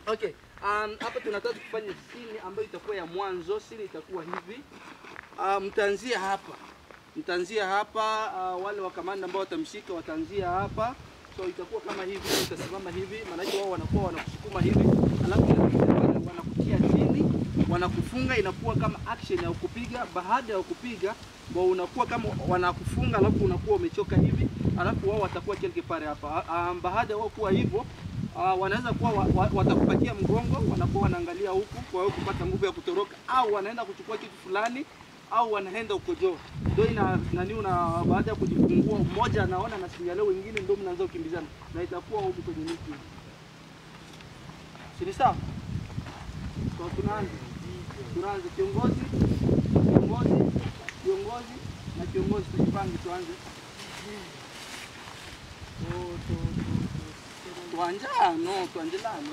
Okay. Hapa tunataka kufanya scene ambayo itakuwa ya mwanzo. Scene itakuwa hivi. Mtaanzia hapa. Mtaanzia hapa, wale wa kamanda ambao watamshika wataanzia hapa. So itakuwa kama hivi, utasimama hivi, maana wao wanakuwa wanakusukuma hivi, alafu wanakutia chini, wanakufunga, inakuwa kama action ya kukupiga. Baada ya kukupiga, wao unakuwa kama wanakufunga, alafu unakuwa umechoka hivi, alafu wao watakuwa quelque part hapa. Baada wao kuwa hivyo, wanaweza kuwa watakupatia mgongo, wanakuwa wanaangalia huku kwa hiyo kupata nguvu ya kutoroka, au wanaenda kuchukua kitu fulani, au wanaenda ukojoa. Ndio ina nani una baada ya kujifungua mmoja anaona na sinyaleo wengine ndio mnaanza kukimbizana na itakuwa huko kwenye miti. Si sawa? Kwa tunaanza kiongozi, kiongozi, kiongozi na kiongozi, tujipange tuanze. Tuanze no, tuanze lano.